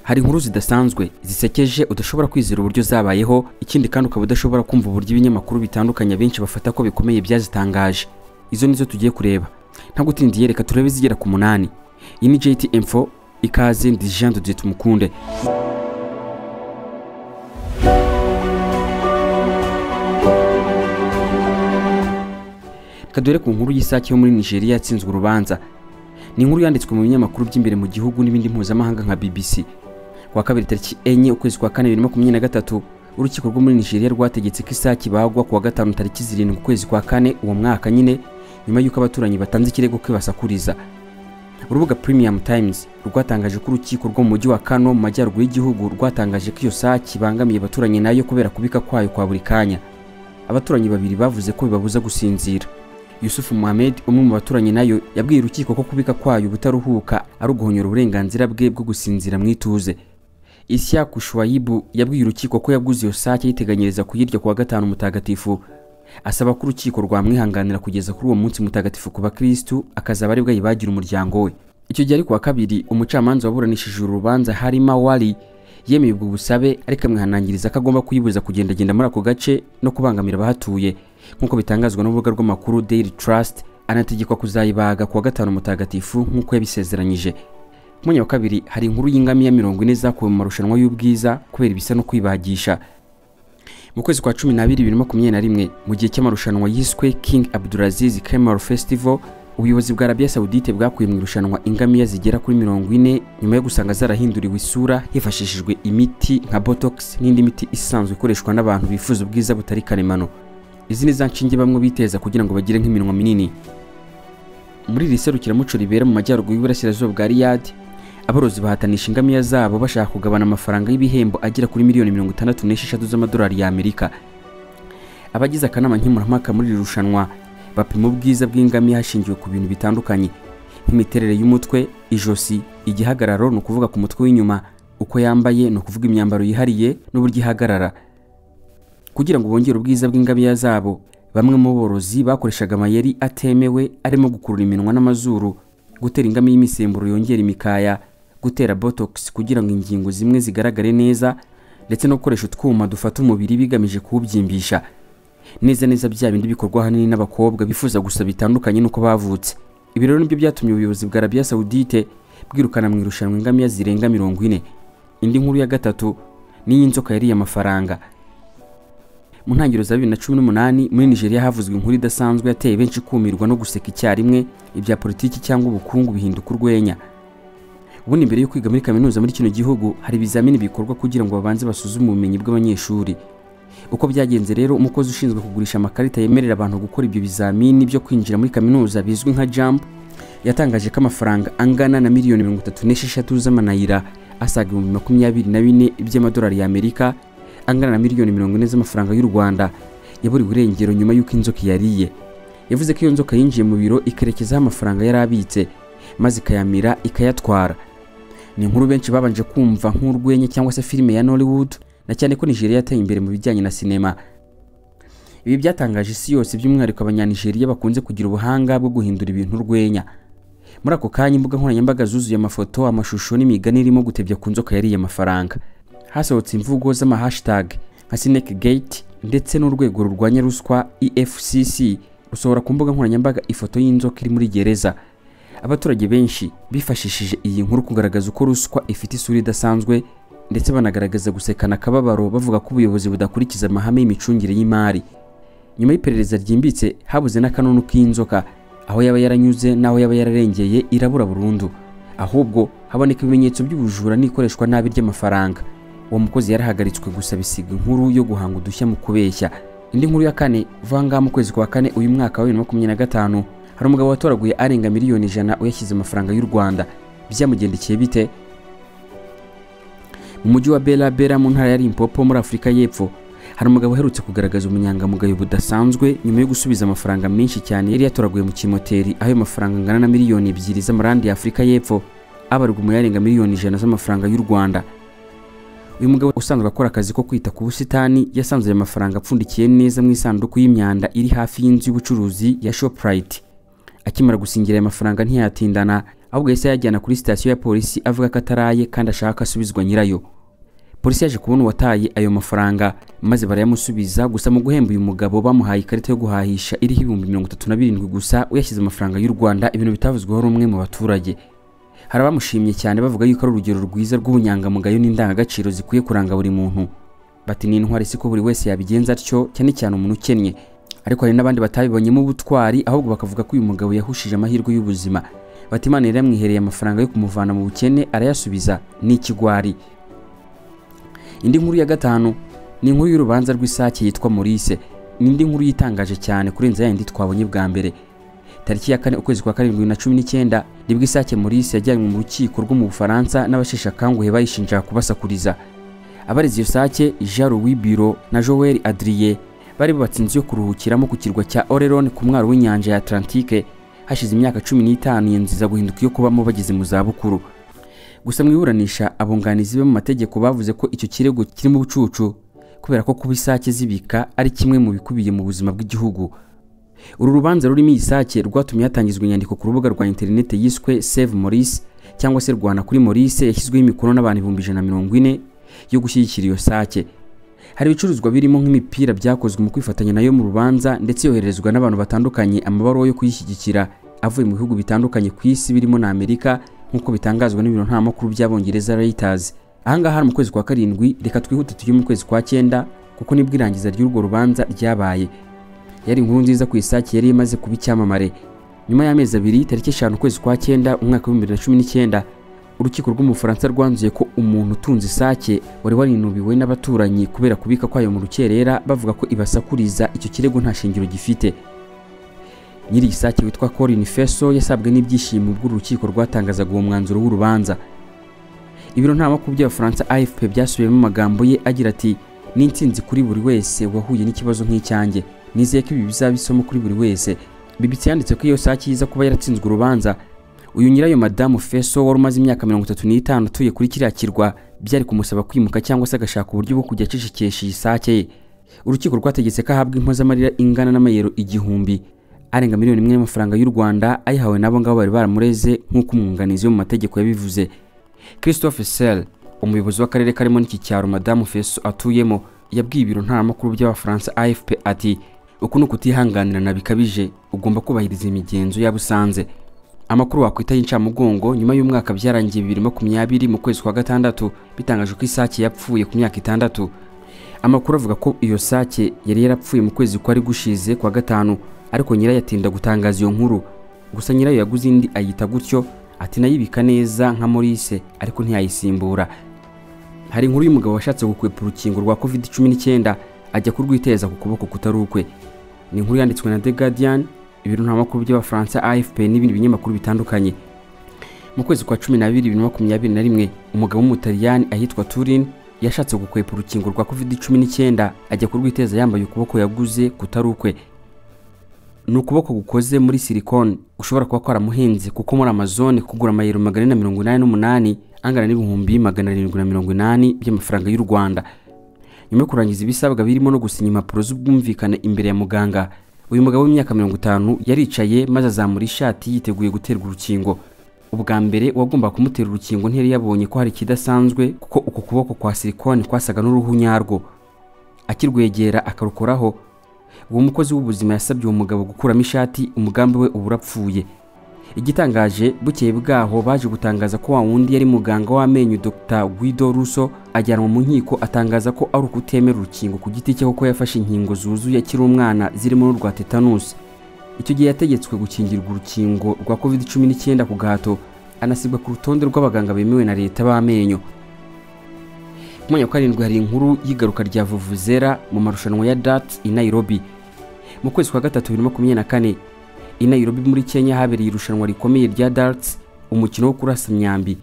Hari inkuru zidasanzwe zisekeje udashobora kwizera uburyo zabayeho, ikindi kandi ukaba udashobora kumva uburyo ibinyamakuru bitandukanye benshi bafata ko bikomeye byazitangaje. Izo nizo tugiye kureba. Ntabwo utindiye, reka turebe zigera ku 8. Iyi ni JT Info, ikaze, ndi Jean de Dieu Tumukunde. Reka dore ku nkuru y'isake yo muri Nigeria yatsinzwe urubanza. Ni inkuru yanditswe mu binyamakuru by'imbere mu gihugu n'ibindi mpuzamahanga nka BBC. Kuwa kabiri tariki 4 ukwezi kwa 4 2023, urukiko rwo muri Nigeria rwategetse ko isake ibagwa kuwa gatanu tariki 7 ukwezi kwa 4 uwo mwaka nyine, nyuma y'uko abaturanyi batanze ikirego kwibasakuriza. Urubuga Premium Times rwatangaje ko urukiko rwo mu mujyi wa Kano mu majyaruguru y'igihugu rwatangaje ko iyo sake ibangamiye abaturanyi nayo kubera kubika kwayo kwa buri kanya. Abaturanyi babiri bavuze ko bibabuza gusinzira. Yusuf Mohamed, umwe mu baturanyi nayo, yabwiye urukiko ko kubika kwayo ubutaruhuka ari uguhonyora uburenganzira bwe bwo gusinzira mu ituze. Isyaku Shuaibu yabwiye urukiko ko yaguze iyo sake yiteganyiriza kuyirya kuwa gatanu mutagatifu, asaba ko urukiko rwamwihanganira kugeza kuri uwo munsi mutagatifu ku bakristu, akazaba aribwo ayibagira umuryango we. Icyo gihe ari kuwa kabiri, umucamanza waburanishije urubanza Harima Wali yemeye ubwo busabe, ariko amwihanangiriza ko agomba kuyibuza kugendagenda muri ako gace no kubangamira abahatuye, nk'uko bitangazwa n'urubuga rw'amakuru Daily Trust. Anategekwa kuzayibaga kuwa gatanu mutagatifu nk'uko yabisezeranyije. Ku mwanya wa kabiri hari inkuru y'ingamiya 40 zakuwe mu marushanwa y'ubwiza kubera ibisa no kwibagisha. Mu kwezi kwa 12 2021, mu gihe cy'amarushanwa yiswe King Abdulaziz Camel Festival, ubuyobozi bwa Arabia Saudite bwakuye mu irushanwa ingamiya zigera kuri 40 nyuma yo gusanga zarahinduriwe isura hifashishijwe imiti nka Botox n'indi miti isanzwe ikoreshwa n'abantu bifuza ubwiza butari karemano. Izi ni za nshinge bamwe biteza kugira ngo bagire nk'iminwa minini. Muri iri serukiramuco ribera mu majyaruguru y'uburasirazuba bwa Riyadh, aborozi bahatanisha ingamiya zabo bashaka kugabana amafaranga y'ibihembo agera kuri miliyoni 66 z'amadolari y'Amerika. Abagize akanama nkemurampaka muri iri rushanwa bapima ubwiza bw'ingamiya hashingiwe ku bintu bitandukanye nk'imiterere y'umutwe, ijosi, igihagararo, ni ukuvuga ku mutwe w'inyuma, uko yambaye, ni ukuvuga imyambaro yihariye n'uburyo ihagarara. Kugira ngo bongere ubwiza bw'ingamiya zabo, bamwe mu borozi bakoreshaga amayeri atemewe arimo gukurura iminwa n'amazuru, gutera ingamiya imisemburo yongera imikaya, gutera Botox kugira ngo ingingo zimwe zigaragare neza, ndetse no gukoresha utwuma dufata umubiri bigamije kuwubyimbisha. Neza neza bya bindi bikorwa ahanini n'abakobwa bifuza gusa bitandukanye n'uko bavutse. Ibi rero nibyo byatumye ubuyobozi bwa Arabia Saudite bwirukana mu irushanwa ingamiya zirenga 40. Indi nkuru ya gatatu ni y'inzoka yariye amafaranga. Mu ntangiriro za 2018 muri Nigeria havuzwe inkuru idasanzwe yateye benshi kumirwa no guseka icyarimwe, ibya politiki cyangwa ubukungu bihinduka urwenya. Ubundi mbere yo kwiga muri kaminuza muri kino gihugu hari ibizamini bikorwa kugira ngo babanze basuzume ubumenyi bw'abanyeshuri. Uko byagenze rero, umukozi ushinzwe kugurisha amakarita yemerera abantu gukora ibyo bizamini byo kwinjira muri kaminuza bizwi nka JAMB yatangaje ko amafaranga angana na miliyoni 36 z'amanayira asaga 24,000 by'amadolari y'Amerika, angana na miliyoni 40 z'amafaranga y'u Rwanda, yaburiwe irengero nyuma y'uko inzoka yariye. Yavuze ko iyo nzoka yinjiye mu biro ikerekezaho amafaranga yari abitse, maze ikayamira ikayatwara. Ni inkuru benshi babanje kumva nk'urwenya cyangwa se filime ya Nollywood, na cyane ko Nigeria yateye imbere mu bijyanye na sinema. Ibi byatangaje isi yose, by'umwihariko abanya-Nigeria bakunze kugira ubuhanga bwo guhindura ibintu urwenya. Muri ako kanya imbuga nkoranyambaga zuzuye amafoto, amashusho n'imigani irimo gutebya ku nzoka yariye amafaranga. Hasohotse imvugo z'ama hashtag nka Snake Gate, ndetse n'urwego rurwanya ruswa EFCC rusohora ku mbuga nkoranyambaga ifoto y'inzoka iri muri gereza. Abaturage benshi bifashishije iyi nkuru kugaragaza uko ruswa ifite isura idasanzwe, ndetse banagaragaza gusekana akababaro bavuga ko ubuyobozi budakurikiza amahame y'imicungire y'imari. Nyuma y'iperereza ryimbitse habuze n'akanunu k'inzoka, aho yaba yaranyuze n'aho yaba yararengeye irabura burundu. Ahubwo haboneka ibimenyetso by'ubujura n'ikoreshwa nabi ry'amafaranga. Uwo mukozi yarahagaritswe gusa bisiga inkuru yo guhanga udushya mu kubeshya. Indi nkuru ya kane vanga mu kwezi kwa kane uyu mwaka wa 2025, hari umugabo watoraguye arenga miliyoni 100 uyashyize amafaranga y'u Rwanda. Byamugendekeye bite? Mu mujyi wa Bela Bela mu ntara ya Limpopo muri Afurika y'Epfo, hari umugabo uherutse kugaragaza ubunyangamugayo budasanzwe nyuma yo gusubiza amafaranga menshi cyane yari yatoraguye mu kimoteri, aho ayo mafaranga angana na miliyoni 2 z'amarandi ya Afurika y'Epfo, abarwa mu yarenga miliyoni 100 z'amafaranga y'u Rwanda. Uyu mugabo usanzwe akora akazi ko kwita ku busitani yasanze ayo mafaranga apfundikiye neza mu isanduku y'imyanda iri hafi y'inzu y'ubucuruzi ya Shoprite. Akimara gusingira aya mafaranga ntiyatindana, ahubwo yahise yajyana kuri sitasiyo ya polisi avuga ko ataraye kandi ashaka asubizwa nyirayo. Polisi yaje kubona uwataye ayo mafaranga maze barayamusubiza. Gusa mu guhemba uyu mugabo bamuhaye ikarita yo guhahisha iriho 37,000 gusa uyashyize amafaranga y'u Rwanda, ibintu bitavuzweho rumwe mu baturage. Hari abamushimye cyane bavuga yuko ari urugero rwiza rw'ubunyangamugayo n'indangagaciro zikwiye kuranga buri muntu. Bati ni intwari, siko buri wese yabigenza atyo, cyane cyane umuntu ukennye. Ariko hari n'abandi batabibonyemo ubutwari, ahubwo bakavuga ko uyu mugabo yahushije amahirwe y'ubuzima. Bati Imana yari yamwihereye amafaranga yo kumuvana mu bukene arayasubiza, ni ikigwari. Indi nkuru ya gatanu ni inkuru y'urubanza rw'isake yitwa Maurice. Ni indi nkuru yitangaje cyane kurenza yindi twabonye bwa mbere. Tariki ya 4 ukwezi kwa 7 2019 nibwo isake Maurice yajyanywe mu rukiko rwo mu Bufaransa n'abasheshe akanguhe bayishinja kubasakuriza. Abarezi iyo sake Jean Louis Biro na Joël Adrien bari bubatse inzu yo kuruhukiramo ku kirwa cya Oreron ku mwaro w'inyanja ya Atlantique. Hashize imyaka 15 iyo nzu iza guhinduka iyo kubamo bageze mu zabukuru. Gusa mu iburanisha abunganizi be mu mategeko bavuze ko icyo kirego kirimo ubucucu kubera ko kuba isake zibika ari kimwe mu bikubiye mu buzima bw'igihugu. Uru rubanza rurimo isake rwatumye hatangizwa inyandiko ku rubuga rwa internet yiswe Save Maurice cyangwa se Rwanda kuri Maurice, yashyizweho imikono n'abantu 140,000 yo gushyigikira iyo sake. Hari ibicuruzwa birimo nk'imipira byakozwe mu kwifatanya nayo mu rubanza, ndetse yoherezwa n'abantu batandukanye amabaruwa yo kuyishyigikira avuye mu bihugu bitandukanye ku isi birimo na Amerika, nk'uko bitangazwa n'ibiro ntaramakuru by'Abongereza Reuters. Ahangaha mu kwezi kwa 7, reka twihute tujye mu kwezi kwa 9 kuko nibwo irangiza ry'urwo rubanza ryabaye. Yari inkuru nziza ku isake yari imaze kuba icyamamare. Nyuma y'amezi abiri, tariki 5 ukwezi kwa 9 umwaka wa 2019, urukiko rwo mu Bufaransa rwanzuye ko umuntu utunze isake wari warinubiwe n'abaturanyi kubera kubika kwayo mu rukerera bavuga ko ibasakuriza, icyo kirego nta shingiro gifite. Nyiri isake witwa Corinne Feso yasabwe n'ibyishimo ubwo urukiko rwatangazaga uwo mwanzuro w'urubanza. Ibiro ntaramakuru by'Abafaransa AFP byasubiyemo amagambo ye agira ati: "Ni intsinzi kuri buri wese wahuye n'ikibazo nk'icyanjye. Nizeye ko ibi bizaba isomo kuri buri wese." BBC yanditse ko iyo sake iza kuba yaratsinzwe urubanza, uyu nyirayo Madamu Feso wari umaze imyaka 35 utuye kuri kiriya kirwa byari kumusaba kwimuka cyangwa se agashaka uburyo bwo kujya acecekesha iyi sake ye. Urukiko rwategetse ko ahabwa impozamarira ingana n'amayero 1000 arenga miliyoni 1 y'amafaranga y'u Rwanda, ayihawe nabo ngabo bari baramureze nk'uko umwunganizi wo mu mategeko yabivuze. Christophe Sell, umuyobozi w'akarere karimo n'iki cyaro Madamu Feso atuyemo, yabwiye ibiro ntaramakuru by'Abafaransa AFP ati: "Uku ni ukutihanganirana bikabije, ugomba kubahiriza imigenzo y'abusanze." Amakuru wakwita y'incamugongo nyuma y'umwaka byarangiye 2020 mu kwezi kwa 6 bitangaje ko isake yapfuye ku myaka 6. Amakuru avuga ko iyo sake yari yarapfuye mu kwezi kwari gushize kwa 5, ariko nyirayo atinda gutangaza iyo nkuru. Gusa nyirayo yaguze indi ayita gutyo, ati nayibika neza nka Maurice, ariko ntiyayisimbura. Hari inkuru y'umugabo washatse gukwepa urukingo rwa COVID-19 ajya kurwiteza ku kuboko kutari ukwe. Ni inkuru yanditswe na The Guardian, ibiro ntaramakuru by'Abafaransa AFP n'ibindi binyamakuru bitandukanye. Mu kwezi kwa 12 2021, umugabo w'Umutaliyani ahitwa Turin yashatse gukwepa urukingo rwa COVID-19 ajya kurwiteza yambaye ukuboko yaguze kutari ukwe. Ni ukuboko gukoze muri silicone ushobora kuba kwaramuhenze, kuko muri Amazon kugura amayero 488 angana n'ibihumbi 780 by'amafaranga y'u Rwanda. Nyuma yo kurangiza ibisabwa birimo no gusinya impapuro z'ubwumvikane imbere ya muganga, uyu mugabo w'imyaka 50 yaricaye maze azamura ishati yiteguye guterwa urukingo. Ubwa mbere uwagomba kumutera urukingo ntiyari yabonye ko hari ikidasanzwe, kuko uko kuboko kwa silicone kwasaga n'uruhu nyarwo. Akirwegera akarukoraho, uwo mukozi w'ubuzima yasabye uwo mugabo gukuramo ishati, umugambi we uburapfuye. Igitangaje, bukeye bwaho baje gutangaza ko wa wundi yari muganga w'amenyo Dr Guido Russo ajyanwa mu nkiko atangaza ko ari ukutemera urukingo ku giti cye kuko yafashe inkingo zuzuye akiri umwana zirimo n'urwa tetanus. Icyo gihe yategetswe gukingirwa urukingo rwa COVID-19 ku gahato, anasibwa ku rutonde rw'abaganga bemewe na leta b'amenyo. Ku mwanya wa 7 hari inkuru y'igaruka rya vuvuzela mu marushanwa ya darts i Nairobi. Mu kwezi kwa 3 2024 i Nairobi muri Kenya habereye irushanwa rikomeye rya darts, umukino wo kurasa imyambi.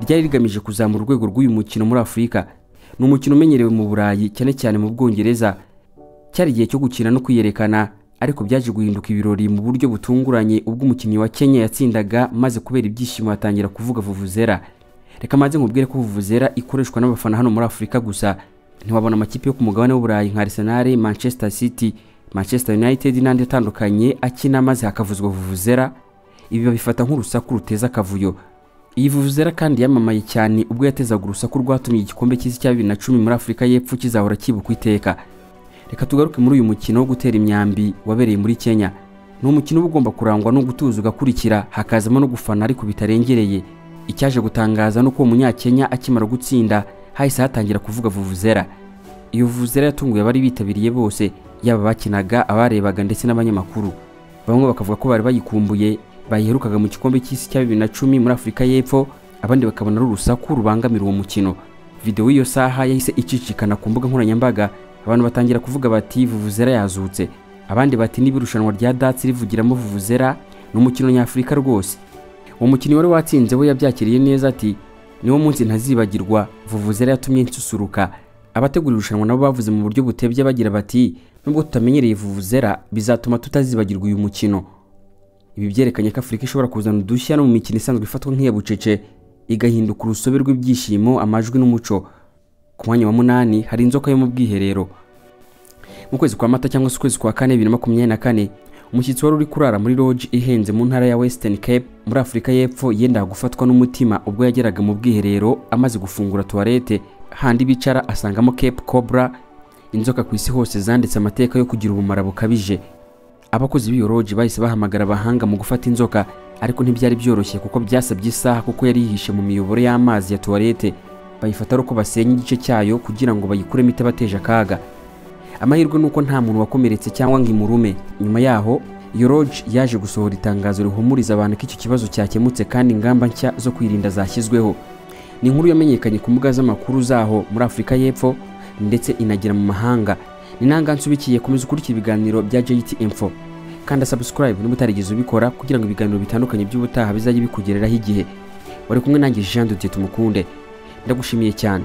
Ryari rigamije kuzamura urwego rw'uyu mukino muri Afurika. Ni umukino umenyerewe mu Burayi cyane cyane mu Bwongereza. Cyari igihe cyo gukina no kwiyerekana, ariko byaje guhinduka ibirori mu buryo butunguranye ubwo umukinnyi wa Kenya yatsindaga, maze kubera ibyishimo atangira kuvuga vuvuzela. Reka maze nkubwire ko vuvuzela ikoreshwa n'abafana hano muri Afurika gusa. Ntiwabona amakipe yo ku mugabane w'Uburayi nka Arsenal, Manchester City, Manchester United n'andi atandukanye akina maze hakavuzwa vuvuzela. Ibi babifata nk'urusaku ruteza akavuyo. Iyi vuvuzela kandi yamamaye cyane ubwo yatezaga urusaku rwatumye igikombe cy'isi cya 2010 muri Afurika y'Epfo kizahora kibukwa iteka. Reka tugaruke muri uyu mukino wo gutera imyambi wabereye muri Kenya. Ni umukino uba ugomba kurangwa no gutuza ugakurikira, hakazamo no gufana ariko bitarengereye. Icyaje gutangaza nuko uwo munyakenya akimara gutsinda hahise hatangira kuvuga vuvuzela. Iyo vuvuzela yatunguye abari bitabiriye bose, yaba abakinaga, abarebaga ndetse n'abanyamakuru. Bamwe bakavuga ko bari bayikumbuye, bayiherukaga mu gikombe cy'isi cya 2010 muri Afurika y'Epfo, abandi bakabona ari urusaku rubangamira uwo mukino. Video y'iyo saha yahise icicikana ku mbuga nkoranyambaga, abantu batangira kuvuga bati vuvuzela yazutse. Abandi bati niba irushanwa rya darts rivugiramo vuvuzela, ni umukino nyafurika rwose. Uwo mukinnyi wari watsinze we yabyakiriye neza ati niwo munsi ntazibagirwa, vuvuzela yatumye nsusuruka. Abategura irushanwa nabo bavuze mu buryo butebye bagira bati nubwo tutamenyereye vuvuzela bizatuma tutazibagirwa uyu mukino. Ibi byerekanye ko Afurika ishobora kuzana udushya no mu mikino isanzwe ifatwa nk'iya bucece, igahinduka urusobe rw'ibyishimo, amajwi n'umuco. Ku mwanya wa 8 hari inzoka yo mu bwiherero. Mu kwezi kwa Mata cyangwa se ukwezi kwa kane 2024, umushyitsi wari uri kurara muri lodge ihenze mu ntara ya Western Cape muri Afurika y'Epfo yendaga gufatwa n'umutima ubwo yageraga mu bwiherero amaze gufungura toilette handi bicara asangamo Cape Cobra, inzoka ku isi hose zanditse amateka yo kugira ubumara bukabije. Abakozi b'iyo lodge bahise bahamagara abahanga mu gufata inzoka, ariko ntibyari byoroshye kuko byasabye isaha kuko yari yihishe mu miyoboro y'amazi ya toilette. Bayifata uko basenya igice cyayo kugira ngo bayikuremo itabateje akaga. Amahirwe nuko nta muntu wakomeretse cyangwa ngo imurume. Nyuma yaho iyo lodge yaje gusohora itangazo rihumuriza abantu ko icyo kibazo cyakemutse kandi ingamba nshya zo kwirinda zashyizweho. Ni inkuru yamenyekanye ku mbuga z'amakuru zaho muri Afurika y'Epfo ndetse inagera mu mahanga. Ni nanga nsubikiye, komeza ukurikira ibiganiro bya JT Info. Kanda subscribe niba utarigeze ubikora kugira ngo ibiganiro bitandukanye by'ubutaha bizajye bikugereraho igihe. Wari kumwe nanjye Jean de Dieu Tumukunde. Ndagushimiye cyane.